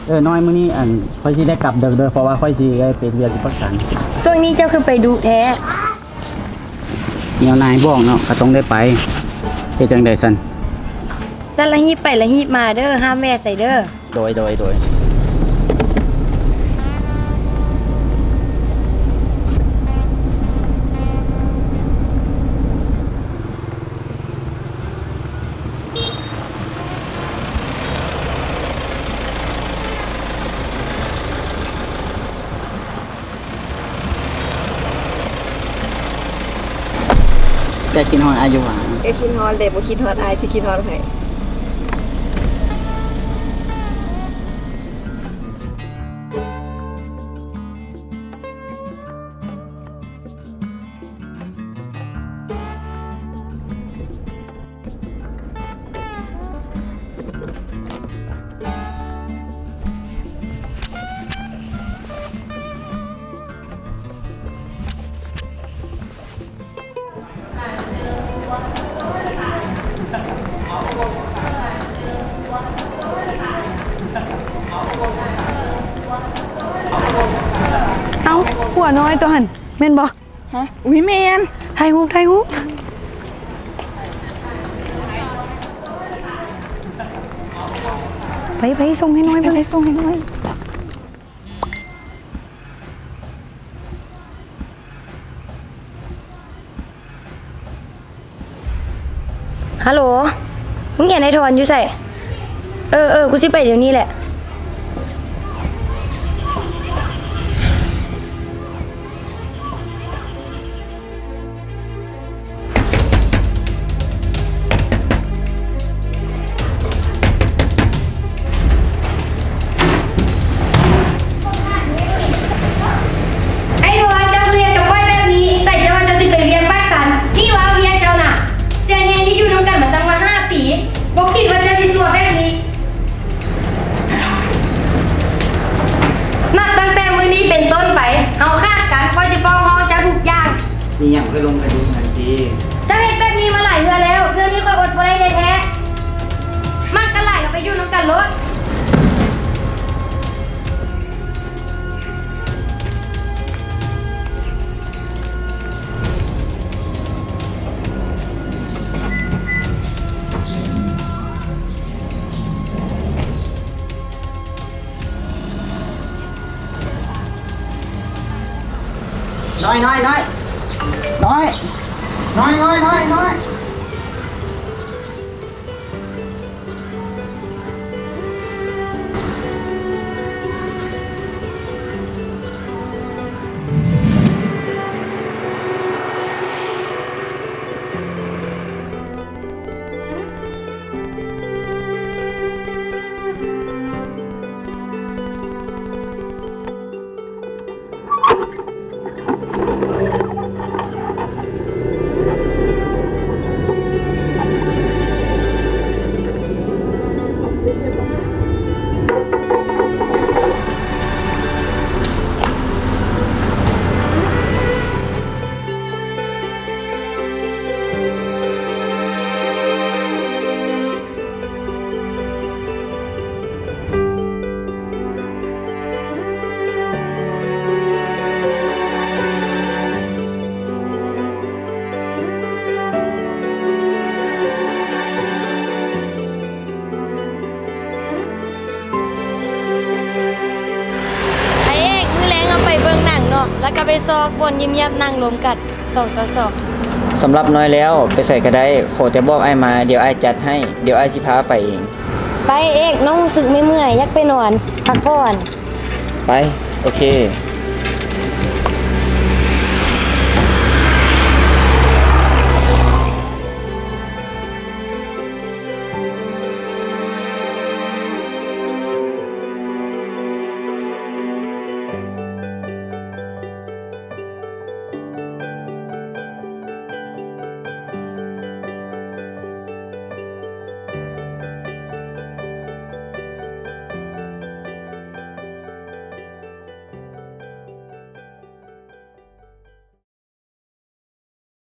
ເອີ ນ້ອຍ ມື້ນີ້ ອັນ ຂ້ອຍຊິໄດ້ກັບເດິກເດີ ເພາະວ່າຂ້ອຍຊິໄດ້ໄປເຮັດວຽກຢູ່ປາກຊັນ. ຊ່ວງນີ້ເຈົ້າຄືໄປດຸແທ້? ແນວນາຍບອກເນາະ ກໍຕ້ອງໄດ້ໄປ. ເຮັດຈັ່ງໃດຊັ້ນ? ຊັ້ນລະຮີບໄປລະຮີບມາເດີ ຫ້າມແວ່ໃສເດີ. ໂດຍ ໂດຍ ໂດຍ. ເຈົ້າຄິດຮອດອ້າຍຢູ່ຫວາ? ກໍຄິດຮອດແຫຼະ ບໍ່ຄິດຮອດອ້າຍ ຊິຄິດຮອດໃຜ? ເອົ້າ ຜົວນ້ອຍຕົວຫັ້ນ ແມ່ນບໍ່? ຮະ? ອຸ້ຍ ແມ່ນ. ຖ່າຍຮູບ ຖ່າຍຮູບ. ໄປ ໄປສົ່ງໃຫ້ນ້ອຍ ໄປ ໄປສົ່ງໃຫ້ນ້ອຍ. ຮັລໂຫຼ ມຶງເຫັນໄອ້ທອນຢູ່ໃສ? ເອີ ເອີ ກູຊິໄປດຽວນີ້ແຫຼະ. ໄອ້ທອນ ເຈົ້າຄືເຮັດກັບຂ້ອຍແບບນີ້? ໃສ່ເຈົ້າວ່າເຈົ້າຊິໄປວຽກປາກຊັນ ນີ້ວ່າເມຍເຈົ້ານະ ເສຍແຮງທີ່ຢູ່ນຳກັນມາຕັ້ງວ່າຫ້າປີ ບໍ່ຄິດວ່າເຈົ້າຊິຊົ່ວແບບນີ້. ນັບຕັ້ງແຕ່ມື້ນີ້ເປັນຕົ້ນໄປ ເຮົາຂາດກັນ ຂ້ອຍຈະຟ້ອງຮ້ອງເຈົ້າທຸກຢ່າງ. ມີຫຍັງຄ່ອຍລົງໄປດູເຮືອນຕິ. ເຈົ້າເຮັດແບບນີ້ມາຫຼາຍເທື່ອແລ້ວ ເທື່ອນີ້ຂ້ອຍອົດບໍ່ໄດ້ແທ້ໆ. ມັກກັນຫຼາຍກໍໄປຢູ່ນຳກັນໂລດ. ນ້ອຍ ນ້ອຍ ນ້ອຍ ນ້ອຍ ນ້ອຍ ນ້ອຍ ນ້ອຍ ນ້ອຍ. ອ້າຍເອກ ມື້ແລງເຮົາໄປເບິ່ງໜັງເນາະ ແລ້ວກໍໄປຊອກບ່ອນງຽບໆ ນັ່ງລົມກັນ ສອງຕໍ່ສອງ. ສຳລັບນ້ອຍແລ້ວ ໄປໃສກໍໄດ້ ຂໍແຕ່ບອກອ້າຍມາ ດຽວອ້າຍຈັດໃຫ້ ດຽວອ້າຍຊິພາໄປເອງ. ໄປເອກ ນ້ອງຮູ້ສຶກເມື່ອຍໆ ຢາກໄປນອນ ພັກຜ່ອນ. ໄປ ໂອເຄ.